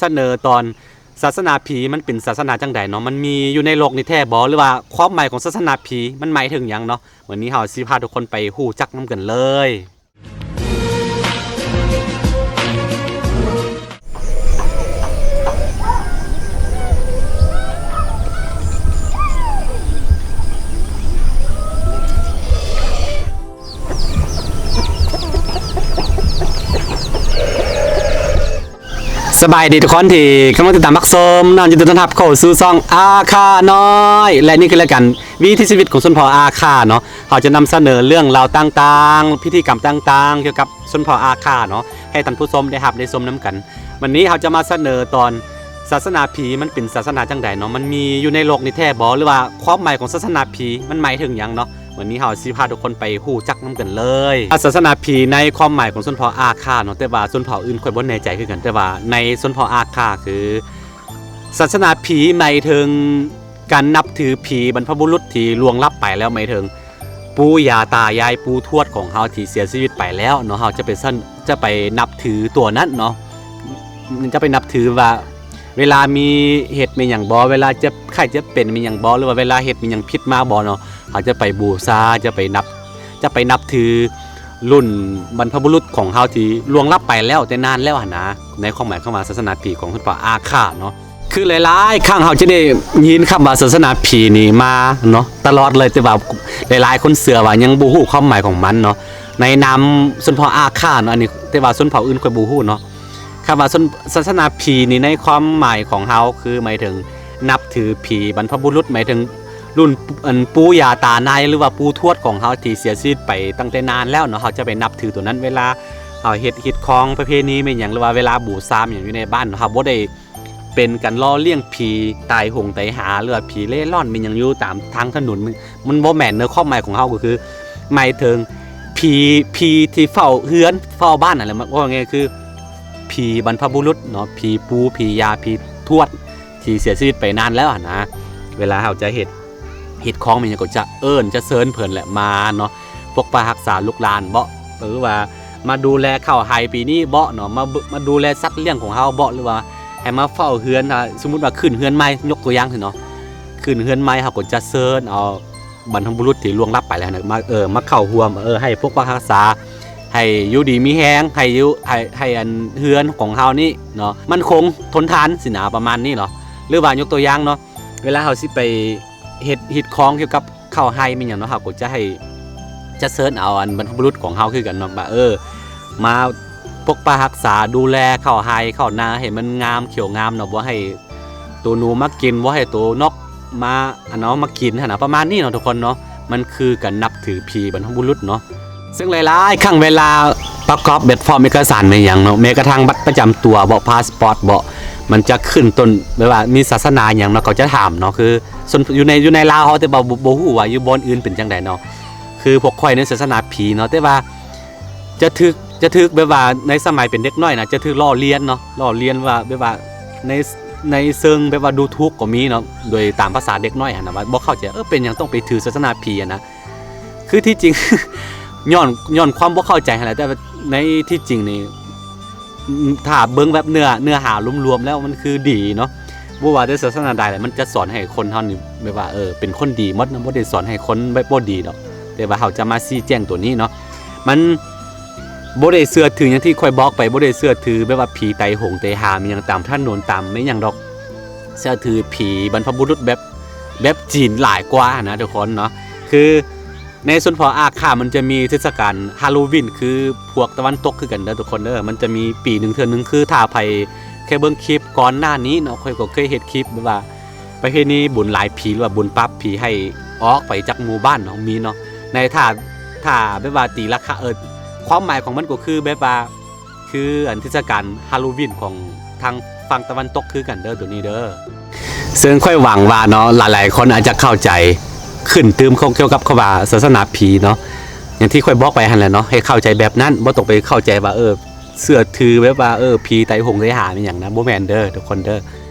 ສະເໜີຕອນ ສາສະໜາຜີມັນເປັນສາສະໜາຈັ່ງໃດເນາະ? ມັນມີຢູ່ໃນໂລກນີ້ແທ້ບໍ່? ຫຼືວ່າຄວາມໝາຍຂອງສາສະໜາຜີມັນໝາຍເຖິງຫຍັງເນາະ? ມື້ນີ້ເຮົາຊິພາທຸກຄົນໄປຮູ້ຈັກນຳກັນເລີຍ. ສະບາຍດີທຸກຄົນທີ່ກຳລັງຕິດຕາມຮັບຊົມເນາະ, ຍິນດີຕ້ອນຮັບເຂົ້າສູ່ຊ່ອງອາຄານ້ອຍ ແລະ ນີ້ຄືລາຍການວິຖີຊີວິດຂອງຊົນເຜົ່າອາຄາເນາະ. ເຮົາຈະນຳສະເໜີເລື່ອງລາວຕ່າງໆ, ພິທີກຳຕ່າງໆ ກ່ຽວກັບຊົນເຜົ່າອາຄາເນາະ ໃຫ້ທ່ານຜູ້ຊົມໄດ້ຮັບໄດ້ຊົມນຳກັນ. ວັນນີ້ເຮົາຈະມາສະເໜີຕອນ ສາສະໜາຜີມັນເປັນສາສະໜາຈັ່ງໃດເນາະ? ມັນມີຢູ່ໃນໂລກນີ້ແທ້ບໍ່? ຫຼືວ່າຄວາມໝາຍຂອງສາສະໜາຜີມັນໝາຍເຖິງຫຍັງເນາະ? ວັນນີ້ເຮົາຊິພາທຸກຄົນໄປຮູ້ຈັກນຳກັນເລີຍ. ສາສະໜາຜີໃນຄວາມໝາຍຂອງຊົນເຜົ່າອາຄາເນາະ, ແຕ່ວ່າຊົນເຜົ່າອື່ນຂ້ອຍບໍ່ແນ່ໃຈຄືກັນ, ແຕ່ວ່າໃນຊົນເຜົ່າອາຄາຄື ສາສະໜາຜີໝາຍເຖິງການນັບຖືຜີບັນພະບຸລຸດທີ່ລ່ວງລັບໄປແລ້ວ, ໝາຍເຖິງ ປູ່ຍ່າຕາຍາຍ ປູ່ທວດຂອງເຮົາທີ່ເສຍຊີວິດໄປແລ້ວເນາະ, ເຮົາຈະໄປສັນ ຈະໄປນັບຖືຕົວນັ້ນເນາະ, ຈະໄປນັບຖືວ່າເວລາມີເຫດມີຫຍັງບໍ່, ເວລາເຈັບໄຂ້ເຈັບເປັນມີຫຍັງບໍ່, ຫຼືວ່າເວລາເຮັດມີຫຍັງຜິດມາບໍ່ເນາະ, ເຮົາຈະໄປບູຊາ, ຈະໄປນັບ ຈະໄປນັບຖືລຸ້ນບັນພະບຸລຸດຂອງເຮົາທີ່ລ່ວງລັບໄປແລ້ວແຕ່ນານແລ້ວຫັ້ນນະ, ໃນຄວາມໝາຍຄຳວ່າສາສະໜາຜີຂອງຊົນເຜົ່າອາຄາເນາະ. ຄືຫຼາຍໆຄັ້ງເຮົາຈະໄດ້ຍິນຄຳວ່າສາສະໜາຜີນີ້ມາເນາະ ຕະຫຼອດເລີຍ, ແຕ່ວ່າຫຼາຍໆຄົນເຊື່ອວ່າຍັງບໍ່ຮູ້ຄວາມໝາຍຂອງມັນເນາະ. ໃນນາມຊົນເຜົ່າອາຄາເນາະ, ອັນນີ້ແຕ່ວ່າຊົນເຜົ່າອື່ນຂ້ອຍບໍ່ຮູ້ເນາະ. ຄຳວ່າຊົນ ສາສະໜາຜີນີ້ໃນຄວາມໝາຍຂອງເຮົາຄືໝາຍເຖິງນັບຖືຜີບັນພະບຸລຸດ, ໝາຍເຖິງລຸ້ນ ອັນ ປູ່ຍ່າຕາຍາຍ ຫຼືວ່າປູ່ທວດຂອງເຮົາທີ່ເສຍຊີວິດໄປຕັ້ງແຕ່ນານແລ້ວເນາະ, ເຮົາຈະໄປນັບຖືຕົວນັ້ນເວລາເຮົາເຮັດ ຮີດຄອງປະເພນີແມ່ນຫຍັງ ຫຼືວ່າເວລາບູຊາແມ່ນຫຍັງຢູ່ໃນບ້ານເນາະ, ເຮົາບໍ່ໄດ້ ເປັນການຫຼໍ່ລ້ຽງຜີຕາຍໂຫງຕາຍຫາ ຫຼືວ່າຜີເລ່ລ່ອນແມ່ນຫຍັງຢູ່ຕາມທາງຖະໜົນ, ມັນ ມັນບໍ່ແມ່ນເນາະ. ຄວາມໝາຍຂອງເຮົາກໍຄືໝາຍເຖິງຜີ ຜີທີ່ເຝົ້າເຮືອນເຝົ້າບ້ານນັ້ນແຫຼະ, ເວົ້າງ່າຍໆຄືຜີບັນພະບຸລຸດເນາະ, ຜີປູ່ ຜີຍ່າ ຜີທວດທີ່ເສຍຊີວິດໄປນານແລ້ວຫັ້ນນະ. ເວລາເຮົາຈະເຮັດ ຮີດຄອງແມ່ນຫຍັງກໍຈະເອີ້ນຈະເຊີນເພິ່ນແຫຼະມາເນາະ, ປົກປັກຮັກສາລູກຫຼານເບາະ ຫຼືວ່າມາດູແລເຂົ້າໄຮ່ປີນີ້ເບາະເນາະ, ມາ ມາດູແລສັດລ້ຽງຂອງເຮົາເບາະ ຫຼືວ່າໃຫ້ມາເຝົ້າເຮືອນ. ສົມມຸດວ່າຂຶ້ນເຮືອນໃໝ່ ຍົກຕົວຢ່າງຊີ້ເນາະ, ຂຶ້ນເຮືອນໃໝ່ເຮົາກໍຈະເຊີນເອົາບັນພະບຸລຸດທີ່ລ່ວງລັບໄປແລ້ວນະ ມາ ເອີ ມາເຂົ້າຮ່ວມ ເອີ ໃຫ້ປົກປັກຮັກສາ ໃຫ້ຢູ່ດີມີແຮງ ໃຫ້ຢູ່ ໃຫ້ ໃຫ້ອັນເຮືອນຂອງເຮົານີ້ເນາະ ໝັ້ນຄົງທົນທານຊີ້ນະ ປະມານນີ້ເນາະ. ຫຼືວ່າຍົກຕົວຢ່າງເນາະ ເວລາເຮົາຊິໄປ ເຮັດ ຮີດຄອງກ່ຽວກັບເຂົ້າໄຮ່ແມ່ນຫຍັງເນາະ, ເຮົາກໍຈະໃຫ້ ຈະເຊີນເອົາອັນບັນພະບຸລຸດຂອງເຮົາຄືກັນເນາະ ວ່າ ເອີ ມາປົກປັກຮັກສາ ດູແລເຂົ້າໄຮ່ເຂົ້ານາໃຫ້ມັນງາມຂຽວງາມເນາະ, ບໍ່ໃຫ້ໂຕໜູມາກິນ ບໍ່ໃຫ້ໂຕນົກມາ ອັນເນາະ ມາກິນຫັ້ນນະ ປະມານນີ້ເນາະທຸກຄົນເນາະ. ມັນຄືການນັບຖືຜີບັນພະບຸລຸດເນາະ. ເຊິ່ງຫຼາຍໆຄັ້ງເວລາປະກອບແບບຟອມເອກະສານແມ່ນຫຍັງເນາະ, ແມ້ກະທັ່ງບັດປະຈຳຕົວເບາະ ພາສປອດເບາະ ມັນຈະຂຶ້ນຕົ້ນແບບວ່າມີສາສະໜາຫຍັງເນາະ ເຂົາຈະຖາມເນາະ. ຄືສ່ວນ ຢູ່ໃນ ຢູ່ໃນລາວເຮົາ ແຕ່ວ່າບໍ່ ບໍ່ຮູ້ວ່າຢູ່ບ່ອນອື່ນເປັນຈັ່ງໃດເນາະ. ຄືພວກຂ້ອຍໃນສາສະໜາຜີເນາະ ແຕ່ວ່າຈະຖືກ ຈະຖືກແບບວ່າໃນສະໄໝເປັນເດັກນ້ອຍນະ ຈະຖືກລໍ້ລຽນເນາະ, ລໍ້ລຽນວ່າແບບວ່າໃນ ໃນເຊີງແບບວ່າດູຖູກກໍມີເນາະ, ໂດຍຕາມພາສາເດັກນ້ອຍຫັ້ນນະ ວ່າບໍ່ເຂົ້າໃຈ ເອີ ເປັນຫຍັງຕ້ອງໄປຖືສາສະໜາຜີຫັ້ນນະ. ຄືທີ່ຈິງ ຍ້ອນ ຍ້ອນຄວາມບໍ່ເຂົ້າໃຈຫັ້ນແຫຼະ, ແຕ່ວ່າໃນທີ່ຈິງນີ້ ຖ້າເບິ່ງແບບເນື້ອ ເນື້ອຫາລວມໆແລ້ວມັນຄືດີເນາະ. ບໍ່ວ່າແຕ່ສາສະໜາໃດແຫຼະ ມັນຈະສອນໃຫ້ຄົນເຮົານີ້ແບບວ່າ ເອີ ເປັນຄົນດີໝົດເນາະ, ບໍ່ໄດ້ສອນໃຫ້ຄົນແບບບໍ່ດີດອກ. ແຕ່ວ່າເຮົາຈະມາຊີ້ແຈງຕົວນີ້ເນາະ, ມັນບໍ່ໄດ້ເຊື່ອຖືຫຍັງທີ່ຂ້ອຍບອກໄປ, ບໍ່ໄດ້ເຊື່ອຖືແບບວ່າຜີໄຕໂຫງໄຕຫາມອີ່ຫຍັງຕາມຖະໜົນຕາມອີ່ຫຍັງດອກ. ເຊື່ອຖືຜີບັນພະບຸລຸດແບບ ແບບຈີນຫຼາຍກວ່ານະທຸກຄົນເນາະ. ຄືໃນຊົນເຜົ່າອາຄາມັນຈະມີເທດສະການຮາໂລວິນ ຄືພວກຕາເວັນຕົກຄືກັນເດີທຸກຄົນເດີ. ມັນຈະມີປີໜຶ່ງເທື່ອໜຶ່ງ, ຄືຖ້າໃຜເຄີຍເບິ່ງຄລິບກ່ອນໜ້ານີ້ເນາະ, ຂ້ອຍກໍເຄີຍເຮັດຄລິບແບບວ່າປະເພນີບຸນລາຍຜີ ຫຼືວ່າບຸນປາບຜີໃຫ້ອອກໄປຈາກໝູ່ບ້ານເນາະ, ມີເນາະ. ໃນຖ້າ ຖ້າແບບວ່າຕີລາຄາ ເອີ ຄວາມໝາຍຂອງມັນກໍຄືແບບວ່າ ຄືອັນເທດສະການຮາໂລວິນຂອງທາງຝັ່ງຕາເວັນຕົກຄືກັນເດີ ໂຕນີ້ເດີ. ເຊິ່ງຂ້ອຍຫວັງວ່າເນາະ ຫຼາຍໆຄົນອາດຈະເຂົ້າໃຈຂຶ້ນຕື່ມ ກ່ຽວກັບຄຳວ່າສາສະໜາຜີເນາະ, ຢ່າງທີ່ຂ້ອຍບອກໄປຫັ້ນແຫຼະເນາະ, ໃຫ້ເຂົ້າໃຈແບບນັ້ນ, ບໍ່ຕ້ອງໄປເຂົ້າໃຈວ່າ ເອີ ເຊື່ອຖືແບບວ່າ ເອີ ຜີໄຕໂຫງໄຕຫາມອີ່ຫຍັງນະ, ບໍ່ແມ່ນເດີທຸກຄົນເດີ.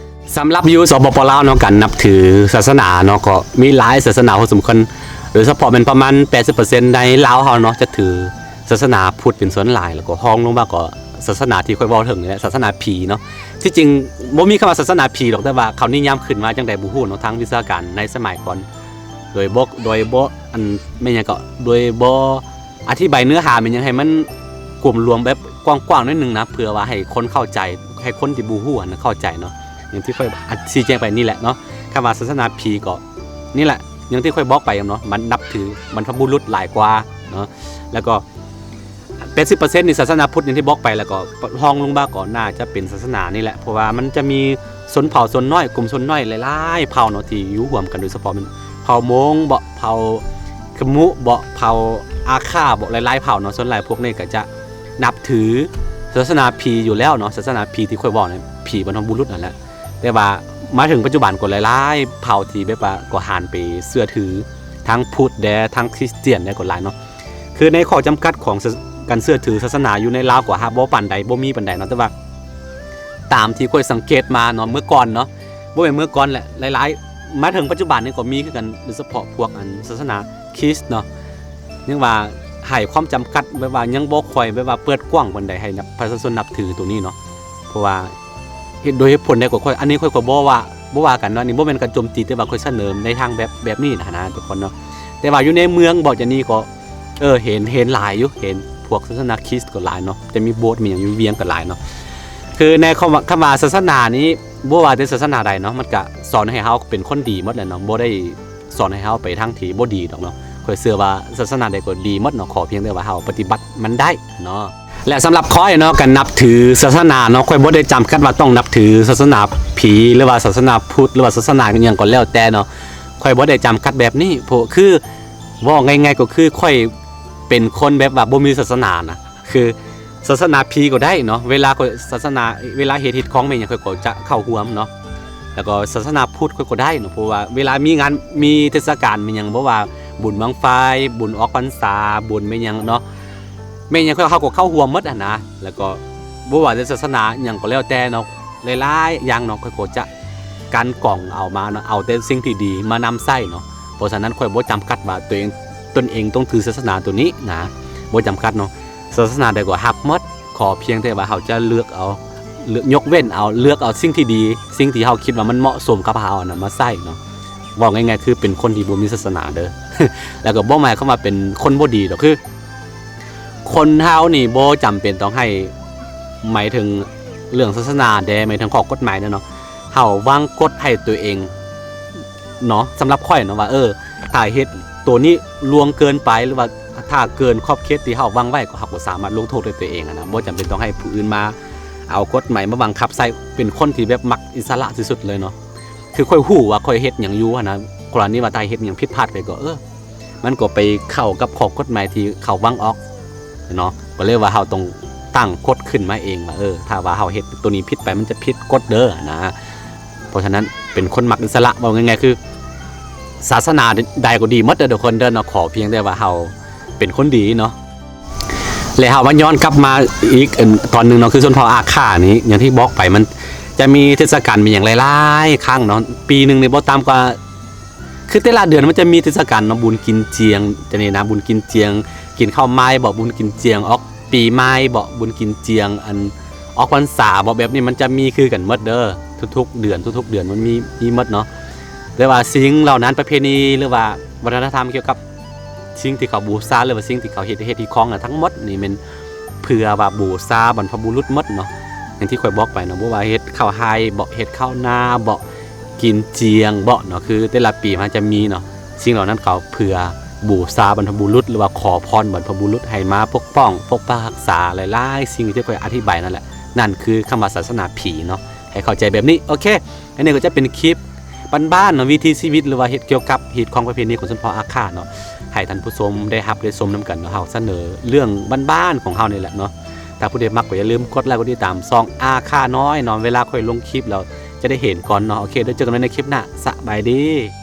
ສຳລັບຢູ່ ສປປ ລາວເນາະ, ການນັບຖືສາສະໜາເນາະ ກໍມີຫຼາຍສາສະໜາພໍສົມຄວນ, ໂດຍສະເພາະແມ່ນປະມານແປດສິບເປີເຊັນໃນລາວເຮົາເນາະ ຈະຖືສາສະໜາພຸດເປັນສ່ວນຫຼາຍ, ແລ້ວກໍຮອງລົງມາກໍສາສະໜາທີ່ຂ້ອຍເວົ້າເຖິງນີ້ແຫຼະ ສາສະໜາຜີເນາະ. ທີ່ຈິງບໍ່ມີຄຳວ່າສາສະໜາຜີດອກ, ແຕ່ວ່າເຂົານິຍາມຂຶ້ນມາຈັ່ງໃດບໍ່ຮູ້ເນາະ, ທາງວິຊາການໃນສະໄໝກ່ອນ ໂດຍບໍ່ ໂດຍບໍ່ ອັນ ແມ່ນຫຍັງເກາະ ໂດຍບໍ່ອະທິບາຍເນື້ອຫາແມ່ນຫຍັງໃຫ້ມັນກວມລວມແບບກວ້າງໆໜ້ອຍໜຶ່ງນະ, ເພື່ອວ່າໃຫ້ຄົນເຂົ້າໃຈ ໃຫ້ຄົນທີ່ບໍ່ຮູ້ຫັ້ນນະເຂົ້າໃຈເນາະ. ຢ່າງທີ່ຂ້ອຍອະທິບາຍໄປນີ້ແຫຼະເນາະ, ຄຳວ່າສາສະໜາຜີກໍນີ້ແຫຼະ ຢ່າງທີ່ຂ້ອຍບອກໄປເນາະ, ມັນນັບຖືບັນພະບຸລຸດຫຼາຍກວ່າເນາະ. ແລ້ວກໍ ແປດສິບເປີເຊັນນີ້ສາສະໜາພຸດ ຢ່າງທີ່ບອກໄປ, ແລ້ວກໍຮອງລົງມາກໍໜ້າຈະເປັນສາສະໜານີ້ແຫຼະ, ເພາະວ່າມັນຈະມີຊົນເຜົ່າສ່ວນນ້ອຍ ກຸ່ມຊົນນ້ອຍຫຼາຍໆເຜົ່າເນາະ ທີ່ຢູ່ຮ່ວມກັນ, ໂດຍສະເພາະແມ່ນເຜົ່າມົ້ງເບາະ ເຜົ່າຂະມຸເບາະ ເຜົ່າອາຄາເບາະ ຫຼາຍໆເຜົ່າເນາະ. ສ່ວນຫຼາຍພວກນີ້ກໍຈະນັບຖືສາສະໜາຜີຢູ່ແລ້ວເນາະ, ສາສະໜາຜີທີ່ຂ້ອຍເວົ້ານັ້ນ ຜີບັນພະບຸລຸດນັ້ນແຫຼະ. ແຕ່ວ່າມາເຖິງປັດຈຸບັນກໍຫຼາຍໆເຜົ່າທີ່ແບບວ່າກໍຫັນໄປເຊື່ອຖືທັງພຸດແດ່ ທັງຄຣິສຕຽນແດ່ກໍຫຼາຍເນາະ. ຄືໃນຂໍ້ຈຳກັດຂອງສະ ການເຊື່ອຖືສາສະໜາຢູ່ໃນລາວກໍຫາບໍ່ປານໃດ ບໍ່ມີປານໃດເນາະ, ແຕ່ວ່າຕາມທີ່ຂ້ອຍສັງເກດມາເນາະ ເມື່ອກ່ອນເນາະ ບໍ່ແມ່ນເມື່ອກ່ອນແຫຼະ ຫຼາຍໆ ມາເຖິງປັດຈຸບັນນີ້ກໍມີຄືກັນ, ໂດຍສະເພາະພວກອັນສາສະໜາຄຣິສເນາະ ຍັງວ່າໃຫ້ຄວາມຈຳກັດ ແບບວ່າຍັງບໍ່ຄ່ອຍແບບວ່າເປີດກວ້າງປານໃດໃຫ້ນັບ ປະຊາຊົນນັບຖືໂຕນີ້ເນາະ. ເພາະວ່າເຫດ ໂດຍເຫດຜົນໃດກໍຂ້ອຍ ອັນນີ້ຂ້ອຍກໍບໍ່ວ່າ ບໍ່ວ່າກັນເນາະ, ອັນນີ້ບໍ່ແມ່ນການໂຈມຕີ ແຕ່ວ່າຂ້ອຍສະເໜີໃນທາງແບບ ແບບນີ້ນະ ນະ ທຸກຄົນເນາະ. ແຕ່ວ່າຢູ່ໃນເມືອງເບາະ ຈະນີ້ກໍ ເອີ ເຫັນ ເຫັນຫຼາຍຢູ່ ເຫັນພວກສາສະໜາຄຣິສກໍຫຼາຍເນາະ, ຈະມີໂບດມີຫຍັງຢູ່ວຽງກໍຫຼາຍເນາະ. ຄືໃນຄຳວ່າ ຄຳວ່າສາສະໜານີ້ ບໍ່ວ່າແຕ່ສາສະໜາໃດເນາະ ມັນກະສອນໃຫ້ເຮົາເປັນຄົນດີໝົດແຫຼະເນາະ, ບໍ່ໄດ້ສອນໃຫ້ເຮົາໄປທາງທີ່ບໍ່ດີດອກເນາະ. ຂ້ອຍເຊື່ອວ່າສາສະໜາໃດກໍດີໝົດເນາະ, ຂໍພຽງແຕ່ວ່າເຮົາປະຕິບັດມັນໄດ້ເນາະ. ແລະ ສຳລັບຂ້ອຍເນາະ ການນັບຖືສາສະໜາເນາະ ຂ້ອຍບໍ່ໄດ້ຈຳກັດວ່າຕ້ອງນັບຖືສາສະໜາຜີ ຫຼືວ່າສາສະໜາພຸດ ຫຼືວ່າສາສະໜາຫຍັງກໍແລ້ວແຕ່ເນາະ, ຂ້ອຍບໍ່ໄດ້ຈຳກັດແບບນີ້. ເພາະຄື ເວົ້າງ່າຍໆກໍຄືຂ້ອຍເປັນຄົນແບບວ່າບໍ່ມີສາສະໜານະ, ຄືສາສະໜາຜີກໍໄດ້ເນາະ ເວລາຂ້ອຍສາສະໜາ ເວລາເຮັດ ເຮັດຂອງແມ່ນຫຍັງ ຂ້ອຍກໍຈະເຂົ້າຮ່ວມເນາະ. ແລ້ວກໍສາສະໜາພຸດຂ້ອຍກໍໄດ້ເນາະ, ເພາະວ່າເວລາມີງານ ມີເທດສະການແມ່ນຫຍັງ ບໍ່ວ່າບຸນບັ້ງໄຟ ບຸນອອກພັນສາ ບຸນແມ່ນຫຍັງເນາະ ແມ່ນຫຍັງ ເຮົາກໍເຂົ້າຮ່ວມໝົດຫັ້ນນະ. ແລ້ວກໍບໍ່ວ່າແຕ່ສາສະໜາຫຍັງກໍແລ້ວແຕ່ເນາະ ຫຼາຍໆຢ່າງເນາະ ຂ້ອຍກໍຈະກັ່ນກອງເອົາມາເນາະ, ເອົາແຕ່ສິ່ງທີ່ດີມານຳໃຊ້ເນາະ. ເພາະສະນັ້ນຂ້ອຍບໍ່ຈຳກັດວ່າຕົວເອງ ຕົນເອງຕ້ອງຖືສາສະໜາໂຕນີ້ນະ, ບໍ່ຈຳກັດເນາະ, ສາສະໜາໃດກໍຮັບໝົດ, ຂໍພຽງແຕ່ວ່າເຮົາຈະເລືອກເອົາ ເລືອກ ຍົກເວັ້ນເອົາ ເລືອກເອົາສິ່ງທີ່ດີ ສິ່ງທີ່ເຮົາຄິດວ່າມັນເໝາະສົມກັບເຮົາຫັ້ນນະມາໃຊ້ເນາະ. ເວົ້າງ່າຍໆຄືເປັນຄົນທີ່ບໍ່ມີສາສະໜາເດີ ແລ້ວກໍບໍ່ໝາຍຄວາມວ່າເປັນຄົນບໍ່ດີດອກ, ຄື ຄົນເຮົານີ້ບໍ່ຈຳເປັນຕ້ອງໃຫ້ ໝາຍເຖິງເລື່ອງສາສະໜາແດ່ ໝາຍເຖິງຂໍ້ກົດໝາຍແດ່ເນາະ, ເຮົາວາງກົດໃຫ້ຕົວເອງເນາະ. ສຳລັບຂ້ອຍເນາະວ່າ ເອີ ຖ້າເຮັດໂຕນີ້ລ່ວງເກີນໄປ ຫຼືວ່າຖ້າເກີນຂອບເຂດທີ່ເຮົາວາງໄວ້ ກໍເຮົາກໍສາມາດລົງໂທດດ້ວຍຕົວເອງຫັ້ນນະ, ບໍ່ຈຳເປັນຕ້ອງໃຫ້ຜູ້ອື່ນມາເອົາກົດໝາຍມາບັງຄັບໃສ່. ເປັນຄົນທີ່ແບບມັກອິດສະຫຼະທີ່ສຸດເລີຍເນາະ, ຄືຂ້ອຍຮູ້ວ່າຂ້ອຍເຮັດຫຍັງຢູ່ຫັ້ນນະ, ກໍລະນີວ່າຖ້າເຮັດຫຍັງຜິດພາດໄປກໍ ເອີ ມັນກໍໄປເຂົ້າກັບຂໍ້ກົດໝາຍທີ່ເຂົາວາງອອກເນາະ, ກໍເລີຍວ່າເຮົາຕ້ອງຕັ້ງກົດຂຶ້ນມາເອງວ່າ ເອີ ຖ້າວ່າເຮົາເຮັດໂຕນີ້ຜິດໄປ ມັນຈະຜິດກົດເດີນະ. ເພາະສະນັ້ນເປັນຄົນມັກອິດສະຫຼະ, ເວົ້າງ່າຍໆຄືສາສະໜາໃດກໍດີໝົດເດີທຸກຄົນເດີເນາະ, ຂໍພຽງແຕ່ວ່າເຮົາເປັນຄົນດີເນາະ. ແລະ ເຮົາມາຍ້ອນກັບມາອີກ ອັນ ຕອນໜຶ່ງເນາະ, ຄືຊົນເຜົ່າອາຂ່ານີ້ ຢ່າງທີ່ບອກໄປ ມັນຈະມີເທດສະການມີຫຍັງຫຼາຍໆຄັ້ງເນາະ, ປີໜຶ່ງນີ້ບໍ່ຕ່ຳກວ່າ ຄືແຕ່ລະເດືອນມັນຈະມີເທດສະການເນາະ, ບຸນກິນຈຽງ ຈັ່ງນີ້ນະ, ບຸນກິນຈຽງ ກິນເຂົ້າໝາຍເບາະ ບຸນກິນຈຽງອອກປີໃໝ່ເບາະ ບຸນກິນຈຽງ ອັນ ອອກພັນສາເບາະ, ແບບນີ້ມັນຈະມີຄືກັນໝົດເດີ ທຸກໆເດືອນ ທຸກໆເດືອນມັນມີ ມີໝົດເນາະ. ແຕ່ວ່າສິ່ງເຫຼົ່ານັ້ນ ປະເພນີ ຫຼືວ່າວັດທະນະທຳກ່ຽວກັບ ສິ່ງທີ່ເຂົາບູຊາ ຫຼືວ່າສິ່ງທີ່ເຂົາເຮັດ ເຮັດຮີດຄອງນະ ທັງໝົດນີ້ແມ່ນເພື່ອວ່າບູຊາບັນພະບຸລຸດໝົດເນາະ. ຢ່າງທີ່ຂ້ອຍບອກໄປເນາະ, ບໍ່ວ່າເຮັດເຂົ້າໄຮ່ເບາະ ເຮັດເຂົ້ານາເບາະ ກິນຈຽງເບາະເນາະ, ຄືແຕ່ລະປີມັນຈະມີເນາະ, ສິ່ງເຫຼົ່ານັ້ນເຂົາເພື່ອບູຊາບັນພະບຸລຸດ ຫຼືວ່າຂໍພອນບັນພະບຸລຸດໃຫ້ມາປົກປ້ອງປົກປັກຮັກສາ. ຫຼາຍໆສິ່ງທີ່ຂ້ອຍອະທິບາຍນັ້ນແຫຼະ, ນັ້ນຄືຄຳວ່າສາສະໜາຜີເນາະ, ໃຫ້ເຂົ້າໃຈແບບນີ້. ໂອເຄ ອັນນີ້ກໍຈະເປັນຄລິບບ້ານໆເນາະ, ວິຖີຊີວິດ ຫຼືວ່າເຮັດກ່ຽວກັບຮີດຄອງປະເພນີຂອງຊົນເຜົ່າອາຂ່າເນາະ, ໃຫ້ທ່ານຜູ້ຊົມໄດ້ຮັບໄດ້ຊົມນຳກັນເນາະ. ເຮົາສະເໜີເລື່ອງບ້ານໆຂອງເຮົານີ້ແຫຼະເນາະ. ຖ້າຜູ້ໃດມັກກໍຢ່າລືມກົດໄລກົດຕິດຕາມຊ່ອງອາຂ່ານ້ອຍເນາະ, ເວລາຂ້ອຍລົງຄລິບແລ້ວຈະໄດ້ເຫັນກ່ອນເນາະ. ໂອເຄ ແລ້ວເຈີກັນໃໝ່ໃນຄລິບໜ້າ, ສະບາຍດີ.